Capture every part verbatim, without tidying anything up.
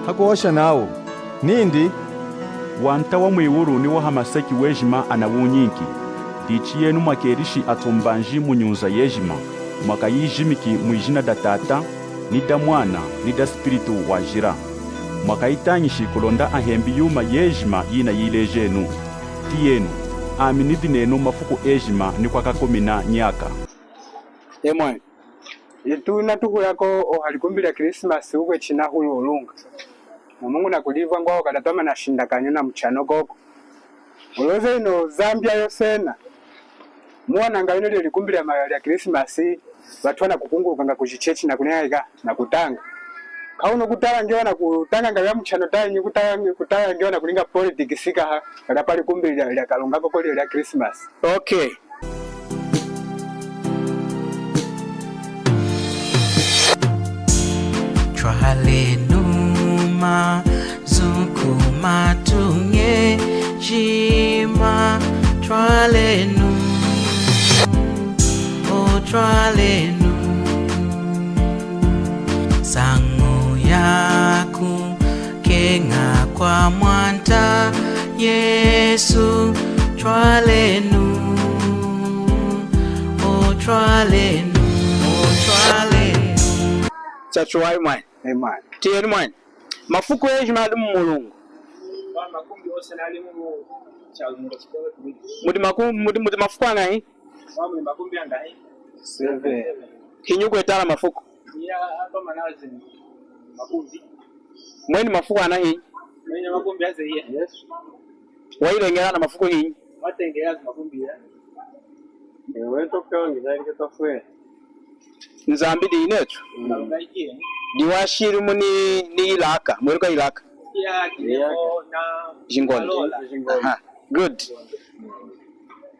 Hakuhosha nawu nindi, Wanta wa mwiwulu ni wa hamaseki wejima anawunyinki. Dichi yenu mwakelishi atumbanji mu nyunza yejima, mwakayijimiki mwijina da Tata, ni da Mwana, ni da Spiritu Wajila. Mwakayitañishi kulonda ahembi yuma yejima yinayilejenu. Tiyenu, ami nidi nenu mafuku ejima ni kwakakumina nyaka. Emwani. Etu natukulako oha likumbi lya Krisimasi ukwe chinahulu olunga. Mumu ngunakulivwa ngwavo katatwama na shindakanyo na muchano koko. Oloze ino Zambia yosena. Muwananga ino lyo likumbi lya ma-, lya Krisimasi, vatu vanakukungulukanga kuchichechi na kunehaika na kutanga. Kauno kutala nge vanakutanganga vya muchano tayi nyi kutala, kutala nge vanakulinga politics kaha, katapali kumbi lya, lya Kalunga koko lyo lya Krisimasi. Okay. Twalenu mazuku matuñejima, twalenu, o twalenu, nsañu yaku keña kwa Mwanta Yesu, twalenu, o twalenu, o twalenu. Chachuwayi mwani. Amen. Tiyenu mwani. Mafuku ejima adi mu mulungu. Mudi maku-, mudi, mudi mafuku añahi? Seven. Hinyi wukwetala mafuku? Mweni mafuku ana hinyi? Wayileñela na mafuku hinyi? Nzambi diyi netu. Diyi washilumu ni, ni ilaka. Mweluka ilaka. Jingonda. Aha. Good.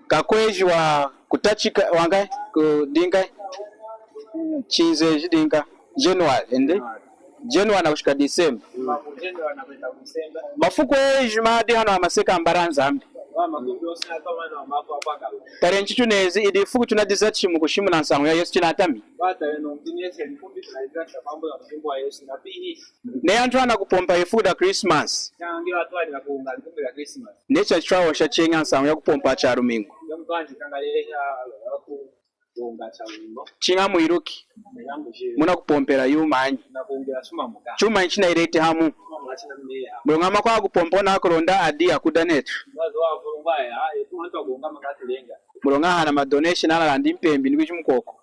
Kakweji wa kutachika, wangahi? Kudingahi? Chinzeji dinga. January, indi? January nakushika December. Mafuku ejima adi hanu hamaseki ambala Nzambi. Talenu chitunenzi, idi ifuku tunadiza chimu kushimuna nsañu ya Yesu chinatami. Neyi antu anakupompa ifuku da Christmas. Neyi chachiwahoshi cheñi nsañu yakupompa Chalumingu. Chiña mwiluki, munakupompela yumanyi? Chumanyi chinayileti hamu? Muloña amakwawu akupompa nakulonda adi akuda netu. Muloña ahana ma donation analandi mpembi ni kwiji mukoko.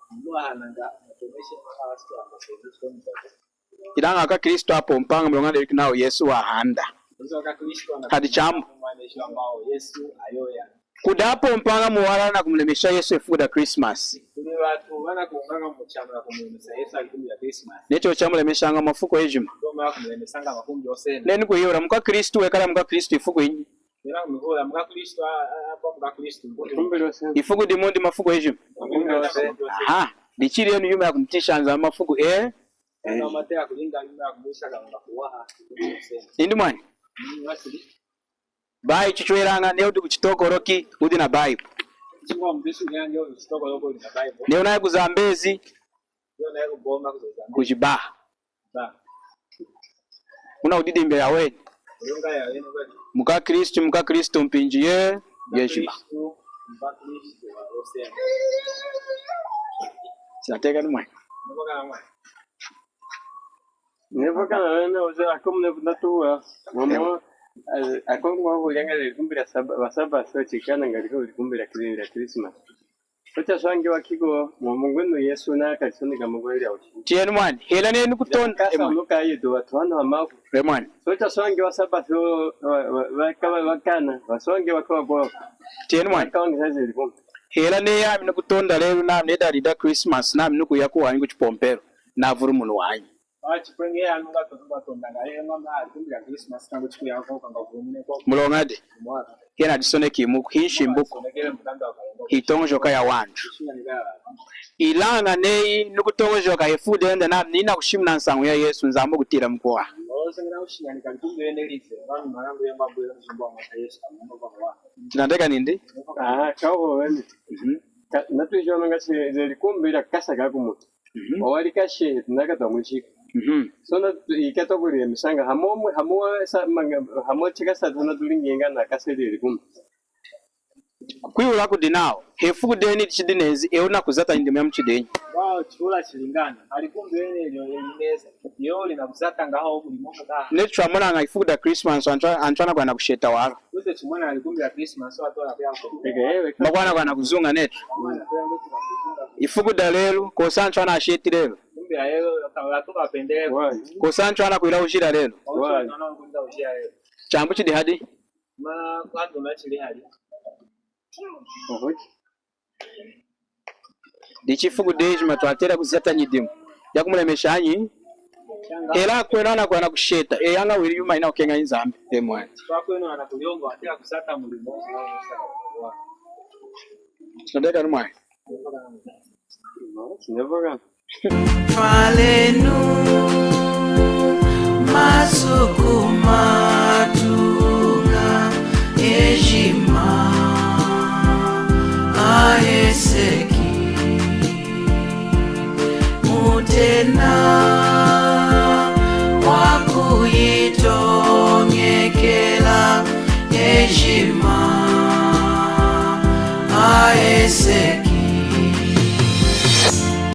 Ilaña akwaKristu apompaña muloña neluki nawu Yesu wahanda. Hadi chaambu. Kudi apompaña muwalala nakumulemesha Yesu ifuku da Christmas. Neyi chochu chamulemeshaña mafuku ejima. Neyi nukwihula mukwaKristu wekala mukwaKristu ifuku inyi? Ifuku dimu ndi mafuku ejima. Aha, dichidi enu yuma yakumutiyisha Nzambi mafuku e. Indi mwani. Bayi chichwelaña neyi wudi kuChitokoloki wudi na Bible. Neyi wunayi kuZambezi kuchibaha. Munakudidimbila aweni. MukwaKristu, mukwaKristu mpinji ye, yejima. Chinateka ni mwani. Nevo kana wena uze akomu nevo natuwa. Mama, eh, akongo wavulyanga likumbila saba, basaba so chikana ngaliko likumbila kili la Christmas. Ocha swange wakiko, mama ngwenu Yesu na kalisoni kama kwa ile auchi. Tiyenu mwani, hela nenu kutonda. Kasa muka yetu watu wana wa mafu. E mwani. Socha swange wasaba so, wa, wa, wa, kama wakana, waswange wakawa kwa. Tiyenu mwani. Wakawa ngizazi likumbila. Hela neyi ami nukutonda lelu nami nidalida Christmas nami nukuya kuwanyi kuchipompelu navulumuni wanyi. Muloña de. Hiyena disoneki imuku, hinshimbuku, hitoñojoka yawantu. Ilaña neyi nukutoñojoka hefu denda nami ninakushimuna nsañu ya Yesu Nzambi wukutiyila mukuwaha. Chinateka nindi? Ah, chawo wene. Mhm. Ka-, natwishi wano ngasi leli kumbi la kasa ka kumutu. Mhm. Owali kashi, tunaka twa mwishika. Mhm. Sona iketa kuli emisanga hamu, hamu sa manga, hamu chika Satana tulingenga na kaselele kuma. Kwihula kudi nawu, hefuku deni chidi nenzi, ewu nakuzata nyidimu yamuchidinyi? Wow, chihula chilingana. Alikumbi ene lyo elineza. Yo lina kuzata ngaho buli mumu da. Netu twamonaña ifuku da Christmas, antu, antu anakwenda kusheta wala. Kuse chimona alikumbi ya Christmas, watu wanakuya ku. Eke, ewe. Bakwana kwana kuzuña netu. Ifuku da lelu, kosi antu anasheti lelu. Kumbi ya lelo, watu wapendele. Why? Kosi antu anakwila ujila lelu. Why? Watu wanakwenda ujila lelo. Chambu chidi hadi? Ma, kwanza unachili hali. Oho. Dichi ifuku dejima twatela kuzata nyidimu yakumulemesha anyi? Ela akwenu anakwana kusheta, eyi añawili yuma yinakukeña Nzambi, e mwani. Akwenu anakuliongo, atela kuzata mulimo. Chinadeka ni mwani. Twalenu masuku matuña ejima aheseki, mutena wakuyitoñekela ejima.